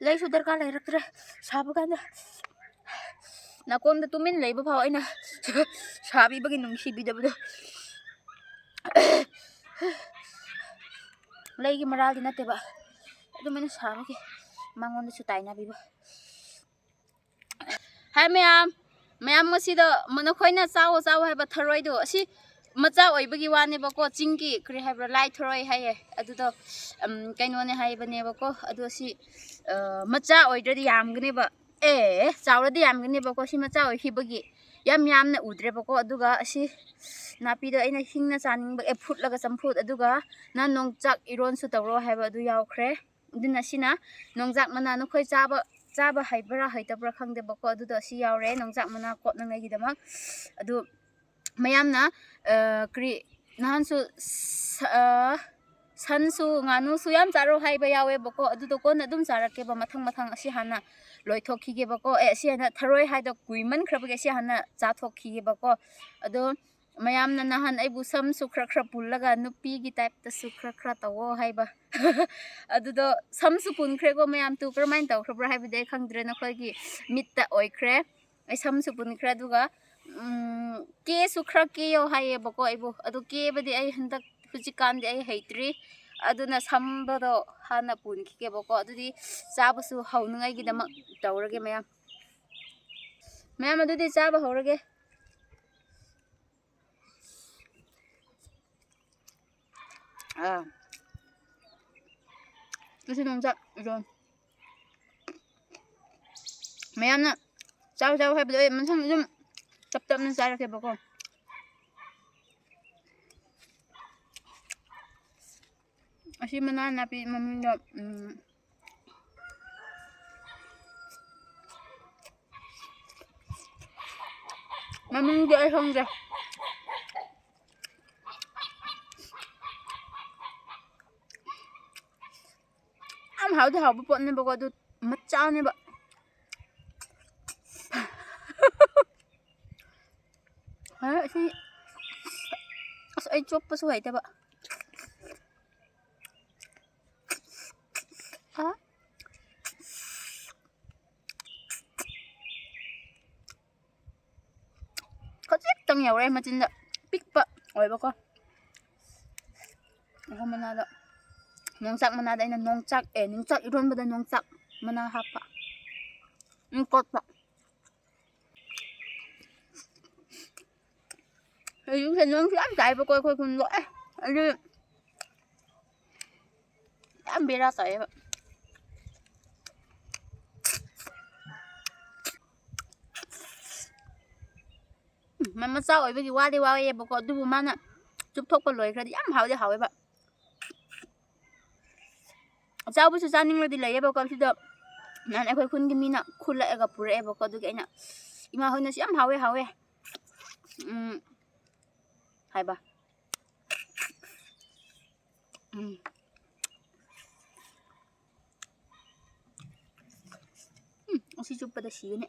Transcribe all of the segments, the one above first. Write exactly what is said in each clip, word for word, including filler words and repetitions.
ꯂꯩꯁꯨ ꯗꯔꯀꯥꯔ ꯂꯩꯔꯛꯇ꯭ꯔꯦ ꯁꯥꯕ ꯀꯥꯟꯗ꯫ ꯅꯥꯀꯣꯡꯗ ꯇꯨꯃꯤꯟ ꯂꯩꯕ ꯐꯥꯎ ꯑꯩꯅ ꯁꯥꯕꯤꯕꯒꯤ ꯅꯨꯡꯁꯤꯕꯤꯗꯕꯗꯣ꯫ ꯂꯩꯒꯤ ꯃꯔꯥꯜꯗꯤ ꯅꯠꯇꯦꯕ, ꯑꯗꯨꯃꯥꯏꯅ ꯁꯥꯕꯒꯤ ꯃꯉꯣꯟꯗꯁꯨ ꯇꯥꯏꯅꯕꯤꯕ꯫ ꯍꯥꯏ ꯃꯌꯥꯝ, ꯃꯌꯥꯝ ꯉꯁꯤꯗꯣ ꯃ-, ꯅꯈꯣꯏꯅ ꯆꯥꯎꯑꯣ ꯆꯥꯎꯑꯣ ꯍꯥꯏꯕ ꯊꯔꯣꯏꯗꯣ ꯑꯁꯤ ꯃꯆꯥ ꯑꯣꯏꯕꯒꯤ ꯋꯥꯅꯦꯕꯀꯣ꯫ ꯆꯤꯡꯒꯤ ꯀꯔꯤ ꯍꯥꯏꯕ꯭ꯔꯥ, ꯂꯥꯏ ꯊꯔꯣꯏ ꯍꯥꯏꯌꯦ ꯑꯗꯨꯗꯣ꯫ ꯎꯝ, ꯀꯩꯅꯣꯅꯦ ꯍꯥꯏꯕꯅꯦꯕꯀꯣ꯫ ꯑꯗꯣ ꯁꯤ, ꯑ, ꯃꯆꯥ ꯑꯣꯏꯗ꯭ꯔꯗꯤ ꯌꯥꯝꯒꯅꯦꯕ꯫ ꯑꯦ, ꯆꯥꯎꯔꯗꯤ ꯌꯥꯝꯒꯅꯦꯕꯀꯣ꯫ ꯁꯤ ꯃꯆꯥ ꯑꯣꯏꯈꯤꯕꯒꯤ ꯌꯥꯝ ꯌꯥꯝꯅ ꯎꯗ꯭ꯔꯦꯕꯀꯣ꯫ ꯑꯗꯨꯒ ꯑꯁꯤ ꯅꯥꯄꯤꯗꯣ ꯑꯩꯅ ꯍꯤꯡꯅ ꯆꯥꯅꯤꯡꯕ, ꯑꯦ, ꯐꯨꯠꯂꯒ ꯆꯝꯐꯨꯠ, ꯑꯗꯨꯒ ꯅꯪ ꯅꯣꯡꯆꯥꯛ ꯏꯔꯣꯟꯁꯨ ꯇꯧꯔꯣ ꯍꯥꯏꯕ ꯑꯗꯨ ꯌꯥꯎꯈ꯭ꯔꯦ꯫ ꯑꯗꯨꯅ ꯁꯤꯅ ꯅꯣꯡꯆꯥꯛ ꯃꯅꯥ, ꯅꯈꯣꯏ ꯆꯥꯕ, ꯆꯥꯕ ꯍꯩꯕ꯭ꯔꯥ ꯍꯩꯇꯕ꯭ꯔꯥ ꯈꯪꯗꯦꯕꯀꯣ꯫ ꯑꯗꯨꯗꯣ ꯁꯤ ꯌꯥꯎꯔꯦ, ꯅꯣꯡꯆꯥꯛ ꯃꯅꯥ ꯀꯣꯠꯅꯉꯥꯏꯒꯤꯗꯃꯛ꯫ ꯑꯗꯨ ꯃꯌꯥꯝꯅ, ꯑ, ꯀꯔꯤ, ꯅꯍꯥꯟꯁꯨ ꯁ-, ꯑ, ꯁꯟꯁꯨ ꯉꯥꯅꯨꯁꯨ ꯌꯥꯝ ꯆꯥꯔꯣ ꯍꯥꯏꯕ ꯌꯥꯎꯋꯦꯕꯀꯣ꯫ ꯑꯗꯨꯗꯣ ꯀꯣꯟꯅ ꯑꯗꯨꯝ ꯆꯥꯔꯛꯀꯦꯕ, ꯃꯊꯪ ꯃꯊꯪ꯫ ꯑꯁꯤ ꯍꯥꯟꯅ ꯂꯣꯏꯊꯣꯛꯈꯤꯒꯦꯕꯀꯣ꯫ ꯑꯦ, ꯑꯁꯤ ꯍꯥꯟꯅ, ꯊꯔꯣꯏ ꯍꯥꯏꯗꯣ ꯀꯨꯏꯃꯟꯈ꯭ꯔꯕꯒꯤ ꯑꯁꯤ ꯍꯥꯟꯅ ꯆꯥꯊꯣꯛꯈꯤꯒꯦꯕꯀꯣ꯫ ꯑꯗꯣ ꯃꯌꯥꯝꯅ ꯅꯍꯥꯟ ꯑꯩꯕꯨ ꯁꯝꯁꯨ ꯈꯔ ꯈꯔ ꯄꯨꯜꯂꯒ ꯅꯨꯄꯤꯒꯤ ꯇꯥꯏꯞꯇꯁꯨ ꯈꯔ ꯈꯔ ꯇꯧꯑꯣ ꯍꯥꯏꯕ꯫ ꯑꯗꯨꯗꯣ ꯁꯝꯁꯨ ꯄꯨꯟꯈ꯭ꯔꯦꯀꯣ ꯃꯌꯥꯝ꯫ ꯇꯨ ꯀꯔꯝꯍꯥꯏꯅ ꯇꯧꯈ꯭ꯔꯕ꯭ꯔꯥ ꯍꯥꯏꯕꯗꯤ ꯑꯩ ꯈꯪꯗ꯭ꯔꯦ, ꯅꯈꯣꯏꯒꯤ ꯃꯤꯠꯇ ꯑꯣꯏꯈ꯭ꯔꯦ꯫ ꯑꯩ ꯁꯝꯁꯨ ꯄꯨꯟꯈ꯭ꯔꯦ꯫ ꯑꯗꯨꯒ, ꯎꯝ, ꯀꯦꯁꯨ ꯈꯔ ꯀꯦꯌꯣ ꯍꯥꯏꯌꯦꯕꯀꯣ ꯑꯩꯕꯨ꯫ ꯑꯗꯨ ꯀꯦꯕꯗꯤ ꯑꯩ ꯍꯟꯗꯛ ꯍꯧꯖꯤꯛꯀꯥꯟꯗꯤ ꯑꯩ ꯍꯩꯇ꯭ꯔꯤ꯫ ꯑꯗꯨꯅ ꯁꯝꯕꯗꯣ ꯍꯥꯟꯅ ꯄꯨꯟꯈꯤꯒꯦꯕꯀꯣ꯫ ꯑꯗꯨꯗꯤ ꯆꯥꯕꯁꯨ ꯍꯧꯅꯉꯥꯏꯒꯤꯗꯃꯛ ꯇꯧꯔꯒꯦ ꯃꯌꯥꯝ꯫ ꯃꯌꯥꯝ, ꯑꯗꯨꯗꯤ ꯆꯥꯕ ꯍꯧꯔꯒꯦ꯫ ꯑꯥ꯫ ꯑꯁꯤ ꯅꯣꯡꯆꯥꯛ ꯏꯔꯣꯟ꯫ ꯃꯌꯥꯝꯅ ꯆꯥꯎ ꯆꯥꯎ ꯍꯥꯏꯕꯗꯣ ꯑꯩ ꯃꯊꯪ ꯑꯗꯨꯝ ꯇꯞ ꯇꯞꯅ ꯆꯥꯔꯛꯀꯦꯕꯀꯣ꯫ ꯑꯁꯤ ꯃꯅꯥ ꯅꯥꯄꯤ ꯃꯃꯤꯡꯗꯣ, ꯎꯝ, ꯃꯃꯤꯡꯗꯤ ꯑꯩ ꯈꯪꯗꯦ꯫ ꯌꯥꯝ ꯍꯥꯎꯗꯤ ꯍꯥꯎꯕ ꯄꯣꯠꯅꯦꯕꯀꯣ, ꯑꯗꯨ ꯃꯆꯥꯅꯦꯕ꯫ ꯍꯥ, ꯑꯁꯤ, ꯑꯁ, ꯑꯩ ꯆꯣꯞꯄꯁꯨ ꯍꯩꯇꯕ꯫ ꯍꯥ? ꯈꯛꯇꯪ ꯌꯧꯔꯦ ꯃꯆꯤꯟꯗ꯫ ꯄꯤꯛꯄ ꯑꯣꯏꯕꯀꯣ꯫ ꯑꯍꯨꯝ ꯃꯅꯥꯗ, ꯅꯣꯡꯆꯥꯛ ꯃꯅꯥꯗ ꯑꯩꯅ ꯅꯣꯡꯆꯥꯛ, ꯑꯦ, ꯅꯣꯡꯆꯥꯛ ꯏꯔꯣꯟꯕꯗ ꯅꯣꯡꯆꯥꯛ ꯃꯅꯥ ꯍꯥꯞꯄ꯫ ꯎꯝ, ꯀꯣꯠꯄ꯫ ꯍꯧꯖꯤꯛꯁꯦ ꯅꯣꯡꯁꯨ ꯌꯥꯝ ꯇꯥꯏꯕꯀꯣ ꯑꯩꯈꯣꯏ ꯈꯨꯟꯗꯣ꯫ ꯑꯦ, ꯑꯗꯨ ꯌꯥꯝ ꯕꯦꯔꯥ ꯇꯥꯏꯌꯦꯕ꯫ ꯎꯝ, ꯃ-, ꯃꯆꯥ ꯑꯣꯏꯕꯒꯤ ꯋꯥꯗꯤ ꯋꯥꯏꯌꯦꯕꯀꯣ, ꯑꯗꯨꯕꯨ ꯃꯥꯅ ꯆꯨꯞꯊꯣꯛꯄ ꯂꯣꯏꯈ꯭ꯔꯗꯤ ꯌꯥꯝ ꯍꯥꯎꯗꯤ ꯍꯥꯎꯋꯦꯕ꯫ ꯑꯆꯥꯎꯕꯁꯨ ꯆꯥꯅꯤꯡꯂꯗꯤ ꯂꯩꯌꯦꯕꯀꯣ ꯁꯤꯗ꯫ ꯅꯍꯥꯟ ꯑꯩꯈꯣꯏ ꯈꯨꯟꯒꯤ ꯃꯤꯅ ꯈꯨꯜꯂꯛꯑꯒ ꯄꯨꯔꯛꯑꯦꯕꯀꯣ, ꯑꯗꯨꯒꯤ ꯑꯩꯅ ꯏꯃꯥ ꯍꯣꯏꯅꯁꯨ ꯌꯥꯝ ꯍꯥꯎꯋꯦ, ꯍꯥꯎꯋꯦ, ꯎꯝ, ꯍꯥꯏꯕ꯫ ꯎꯝ꯫ ꯎꯝ, ꯑꯁꯤ ꯆꯨꯞꯄꯗ ꯁꯤꯒꯅꯤ꯫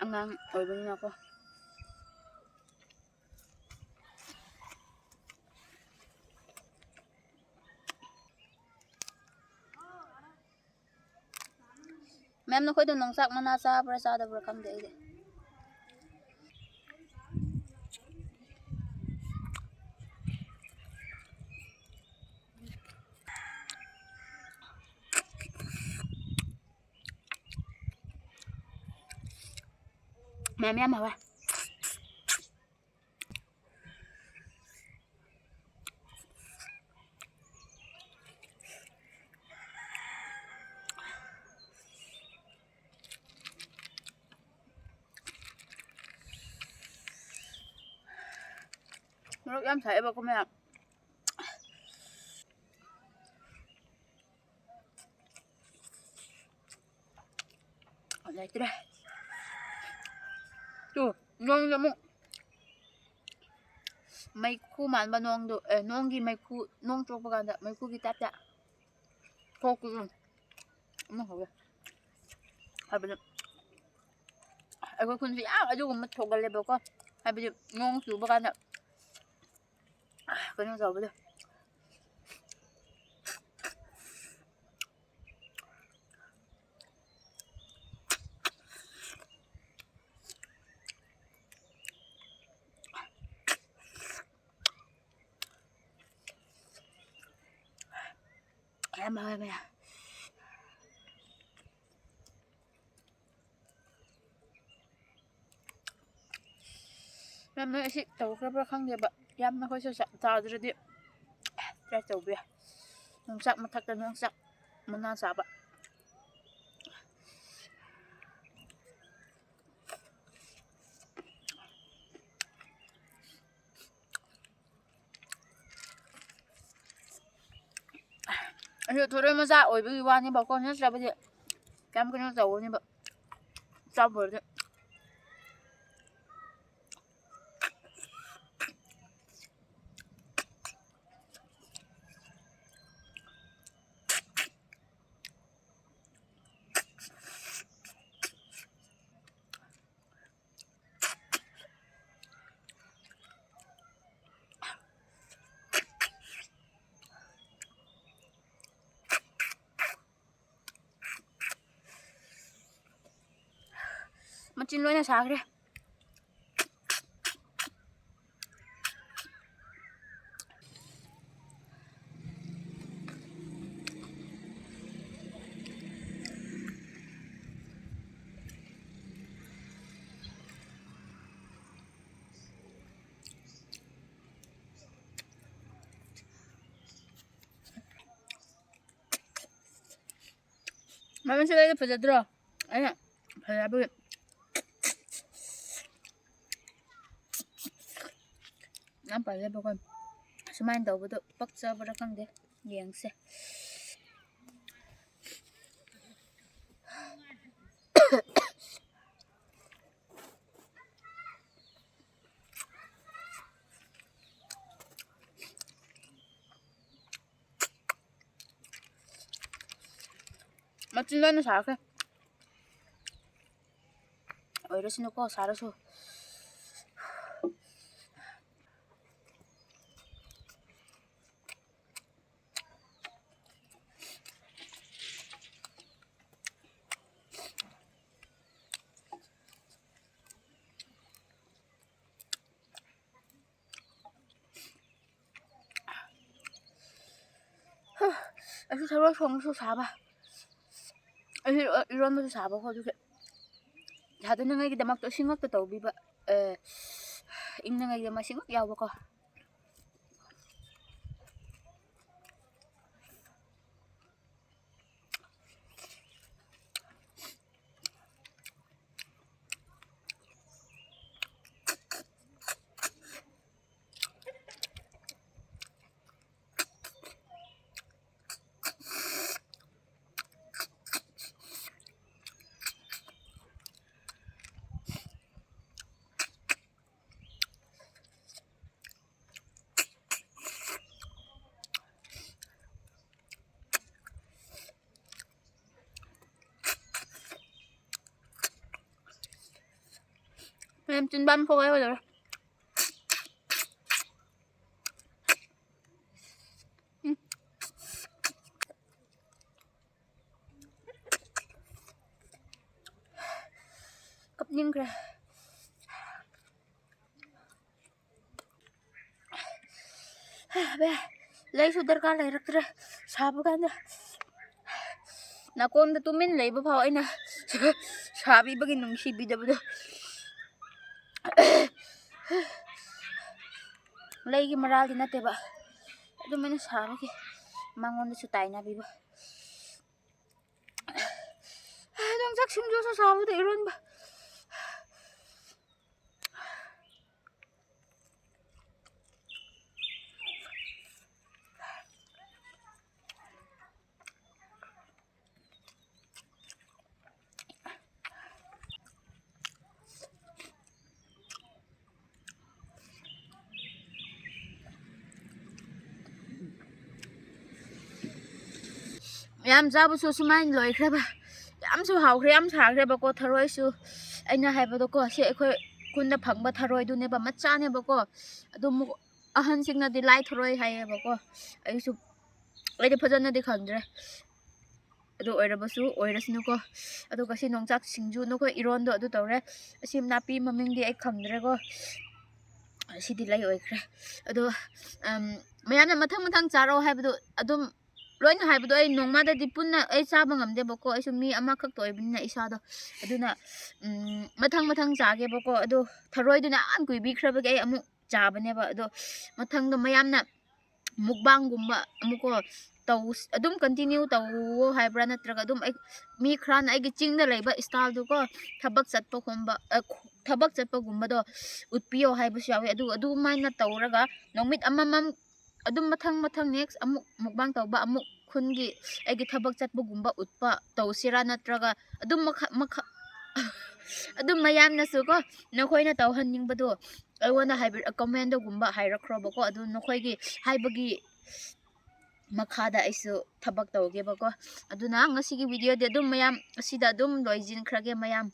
ꯑꯉꯥꯡ ꯑꯣꯏꯕꯅꯤꯅꯀꯣ꯫ ꯃꯦꯝ, ꯅꯈꯣꯏꯗꯣ ꯅꯣꯡꯆꯥꯛ ꯃꯅꯥ ꯆꯥꯕ꯭ꯔꯥ ꯆꯥꯗꯕ꯭ꯔꯥ ꯈꯪꯗꯦ ꯑꯩꯗꯤ꯫ ꯃꯦꯝ, ꯌꯥꯝ ꯍꯥꯎꯋꯦ꯫ ꯃꯔꯣꯛ ꯌꯥꯝ ꯁꯥꯏꯑꯦꯕꯀꯣ ꯃꯌꯥꯝ꯫ ꯂꯩꯇ꯭ꯔꯦ꯫ ꯇꯨ, ꯅꯣꯡꯁꯦ ꯑꯃꯨꯛ ꯃꯩꯈꯨ ꯃꯥꯟꯕ ꯅꯣꯡꯗꯣ, ꯑꯦ, ꯅꯣꯡꯒꯤ ꯃꯩꯈꯨ, ꯅꯣꯡ ꯆꯨꯔꯛꯄ ꯀꯥꯟꯗ ꯃꯩꯈꯨꯒꯤ ꯇꯥꯏꯞꯇ ꯊꯣꯛꯄꯗꯣ ꯑꯃ ꯍꯧꯋꯦ꯫ ꯍꯥꯏꯕꯗꯤ ꯑꯩꯈꯣꯏ ꯈꯨꯟꯁꯦ ꯌꯥꯝ ꯑꯗꯨꯒꯨꯝꯕ ꯊꯣꯛꯒꯜꯂꯦꯕꯀꯣ꯫ ꯍꯥꯏꯕꯗꯤ ꯅꯣꯡ ꯆꯨꯕ ꯀꯥꯟꯗ ꯀꯩꯅꯣ ꯇꯧꯕꯗꯣ꯫ ꯌꯥꯝ ꯍꯥꯎꯋꯦ ꯃꯌꯥꯝ꯫ ꯃꯌꯥꯝ, ꯅꯣꯏ ꯑꯁꯤ ꯇꯧꯈ꯭ꯔꯕ꯭ꯔꯥ ꯈꯪꯗꯦꯕ, ꯌꯥꯝꯅ ꯑꯩꯈꯣꯏꯁꯨ ꯆꯥ-, ꯆꯥꯗ꯭ꯔꯗꯤ try ꯇꯧꯕ ꯌꯥꯏ꯫ ꯌꯣꯡꯆꯥꯛ ꯃꯊꯛꯇ ꯌꯣꯡꯆꯥꯛ ꯃꯅꯥ ꯆꯥꯕ꯫ ꯑꯁꯤ ꯊꯣꯔꯣꯏ ꯃꯆꯥ ꯑꯣꯏꯕꯒꯤ ꯋꯥꯅꯦꯕꯀꯣ, ꯅꯠꯇ꯭ꯔꯕꯗꯤ ꯌꯥꯝ ꯀꯩꯅꯣ ꯇꯧꯒꯅꯦꯕ, ꯆꯥꯕ ꯑꯣꯏꯔꯗꯤ꯫ ꯃꯆꯤꯟ ꯂꯣꯏꯅ ꯁꯥꯈ꯭ꯔꯦ꯫ ꯃꯃꯤꯡꯁꯦ ꯂꯩꯗꯤ ꯐꯖꯗ꯭ꯔꯣ? ꯑꯩꯅ ꯐꯖꯕꯒꯤ꯫ ꯌꯥꯝ ꯐꯖꯕꯀꯣ꯫ ꯁꯨꯃꯥꯏꯅ ꯇꯧꯕꯗꯣ ꯄꯛꯆꯕ꯭ꯔꯥ ꯈꯪꯗꯦ꯫ ꯌꯦꯡꯁꯦ꯫ ꯃꯆꯤꯟ ꯂꯣꯏꯅ ꯁꯥꯈ꯭ꯔꯦ꯫ ꯑꯣꯏꯔꯁꯅꯨꯀꯣ, ꯁꯥꯔꯁꯨ꯫ ꯑꯩꯁꯨ ꯊꯔꯣꯏ ꯊꯣꯡꯕꯁꯨ ꯁꯥꯕ, ꯑꯩꯁꯨ ꯏꯔꯣꯟꯕꯁꯨ ꯁꯥꯕꯀꯣ, ꯑꯗꯨꯒꯤ ꯁꯥꯗꯅꯉꯥꯏꯒꯤꯗꯃꯛꯇ ꯁꯤ ꯉꯛꯇ ꯇꯧꯕꯤꯕ, ꯑꯦ, ꯏꯪꯅꯉꯥꯏꯒꯤꯗꯃꯛ ꯁꯤ ꯉꯛ ꯌꯥꯎꯕꯀꯣ꯫ ꯃꯌꯥꯝ ꯆꯤꯟꯕꯥꯟ ꯐꯥꯎ ꯌꯥꯎꯗꯧꯔꯦ꯫ ꯎꯝ꯫ ꯀꯞꯅꯤꯡꯈ꯭ꯔꯦ꯫ ꯂꯩꯁꯨ ꯗꯔꯀꯥꯔ ꯂꯩꯔꯛꯇ꯭ꯔꯦ ꯁꯥꯕ ꯀꯥꯟꯗ꯫ ꯅꯥꯀꯣꯡꯗ ꯇꯨꯃꯤꯟ ꯂꯩꯕ ꯐꯥꯎ ꯑꯩꯅ ꯁꯥꯕꯤꯕꯒꯤ ꯅꯨꯡꯁꯤꯕꯤꯗꯕꯗꯣ꯫ ꯂꯩꯒꯤ ꯃꯔꯥꯜꯗꯤ ꯅꯠꯇꯦꯕ, ꯑꯗꯨꯃꯥꯏꯅ ꯁꯥꯕꯒꯤ ꯃꯉꯣꯟꯗꯁꯨ ꯇꯥꯏꯅꯕꯤꯕ꯫ ꯌꯣꯡꯆꯥꯛ ꯁꯤꯡꯖꯨꯁꯨ ꯁꯥꯕꯗ ꯏꯔꯣꯟꯕ꯫ ꯌꯥꯝ ꯆꯥꯕꯁꯨ ꯁꯨꯃꯥꯏꯅ ꯂꯣꯏꯈ꯭ꯔꯦꯕ꯫ ꯌꯥꯝꯁꯨ ꯍꯥꯎꯈ꯭ꯔꯦ, ꯌꯥꯝ ꯁꯥꯈ꯭ꯔꯦꯕꯀꯣ꯫ ꯊꯔꯣꯏꯁꯨ ꯑꯩꯅ ꯍꯥꯏꯕꯗꯣꯀꯣ, ꯁꯤ ꯑꯩꯈꯣꯏ ꯈꯨꯟꯗ ꯐꯪꯕ ꯊꯔꯣꯏꯗꯨꯅꯦꯕ, ꯃꯆꯥꯅꯦꯕꯀꯣ꯫ ꯑꯗꯨ ꯑꯃꯨꯛ ꯑꯍꯟꯁꯤꯡꯅꯗꯤ ꯂꯥꯏ ꯊꯔꯣꯏ ꯍꯥꯏꯌꯦꯕꯀꯣ꯫ ꯑꯩꯁꯨ, ꯑꯩꯗꯤ ꯐꯖꯅꯗꯤ ꯈꯪꯗ꯭ꯔꯦ꯫ ꯑꯗꯨ ꯑꯣꯏꯔꯕꯁꯨ ꯑꯣꯏꯔꯁꯅꯨꯀꯣ꯫ ꯑꯗꯨꯒ ꯁꯤ ꯌꯣꯡꯆꯥꯛ ꯁꯤꯡꯖꯨ, ꯅꯈꯣꯏ ꯏꯔꯣꯟꯗꯣ ꯑꯗꯨ ꯇꯧꯔꯦ꯫ ꯑꯁꯤ ꯅꯥꯄꯤ ꯃꯃꯤꯡꯗꯤ ꯑꯩ ꯈꯪꯗ꯭ꯔꯦꯀꯣ꯫ ꯁꯤꯗꯤ ꯂꯩ ꯑꯣꯏꯈ꯭ꯔꯦ꯫ ꯑꯗꯣ, ꯑꯝ, ꯃꯌꯥꯝꯅ ꯃꯊꯪ ꯃꯊꯪ ꯆꯥꯔꯛꯑꯣ ꯍꯥꯏꯕꯗꯣ ꯑꯗꯨꯝ ꯂꯣꯏꯅ ꯍꯥꯏꯕꯗꯣ ꯑꯩ ꯅꯣꯡꯃꯗꯗꯤ ꯄꯨꯟꯅ ꯑꯩ ꯆꯥꯕ ꯉꯝꯗꯦꯕꯀꯣ, ꯑꯩꯁꯨ ꯃꯤ ꯑꯃꯈꯛꯇ ꯑꯣꯏꯕꯅꯤꯅ ꯏꯁꯥꯗꯣ꯫ ꯑꯗꯨꯅ ꯎꯝ, ꯃꯊꯪ ꯃꯊꯪ ꯆꯥꯒꯦꯕꯀꯣ꯫ ꯑꯗꯣ ꯊꯔꯣꯏꯗꯨꯅ ꯌꯥꯝ ꯀꯨꯏꯕꯤꯈ꯭ꯔꯕꯒꯤ ꯑꯩ ꯑꯃꯨꯛ ꯆꯥꯕꯅꯦꯕ꯫ ꯑꯗꯣ ꯃꯊꯪꯗꯣ ꯃꯌꯥꯝꯅ ꯃꯨꯛꯕꯥꯡꯒꯨꯝꯕ ꯑꯃꯨꯛꯀꯣ ꯇꯧ, ꯑꯗꯨꯝ continue ꯇꯧꯋꯣ ꯍꯥꯏꯕ꯭ꯔꯥ, ꯅꯠꯇ꯭ꯔꯒ ꯑꯗꯨꯝ ꯑꯩ, ꯃꯤ ꯈꯔꯅ ꯑꯩꯒꯤ ꯆꯤꯡꯗ ꯂꯩꯕ ꯏꯁꯇꯥꯏꯜꯗꯨꯀꯣ, ꯊꯕꯛ ꯆꯠꯄꯒꯨꯝꯕ, ꯑ, ꯈꯨ-, ꯊꯕꯛ ꯆꯠꯄꯒꯨꯝꯕꯗꯣ ꯎꯠꯄꯤꯌꯣ ꯍꯥꯏꯕꯁꯨ ꯌꯥꯎꯋꯤ꯫ ꯑꯗꯨ, ꯑꯗꯨꯃꯥꯏꯅ ꯇꯧꯔꯒ ꯅꯨꯃꯤꯠ ꯑꯃꯃꯝ ꯑꯗꯨꯝ ꯃꯊꯪ ꯃꯊꯪ next ꯑꯃꯨꯛ ꯃꯨꯛꯕꯥꯡ ꯇꯧꯕ, ꯑꯃꯨꯛ ꯈꯨꯟꯒꯤ ꯑꯩꯒꯤ ꯊꯕꯛ ꯆꯠꯄꯒꯨꯝꯕ ꯎꯠꯄ ꯇꯧꯁꯤꯔꯥ, ꯅꯠꯇ꯭ꯔꯒ ꯑꯗꯨꯝ ꯃꯈ-, ꯃꯈ-, ꯑꯗꯨꯝ ꯃꯌꯥꯝꯅꯁꯨ ꯀꯣ, ꯅꯈꯣꯏꯅ ꯇꯧꯍꯟꯅꯤꯡꯕꯗꯣ ꯑꯩꯉꯣꯟꯗ ꯍꯥꯏꯕꯤ-, comment ꯗꯒꯨꯝꯕ ꯍꯥꯏꯔꯛꯈ꯭ꯔꯣꯕꯀꯣ꯫ ꯑꯗꯨ ꯅꯈꯣꯏꯒꯤ ꯍꯥꯏꯕꯒꯤ ꯃꯈꯥꯗ ꯑꯩꯁꯨ ꯊꯕꯛ ꯇꯧꯒꯦꯕꯀꯣ꯫ ꯑꯗꯨꯅ ꯉꯁꯤꯒꯤ video ꯗꯤ ꯑꯗꯨꯝ ꯃꯌꯥꯝ ꯑꯁꯤꯗ ꯑꯗꯨꯝ ꯂꯣꯏꯁꯤꯟꯈ꯭ꯔꯒꯦ ꯃꯌꯥꯝ꯫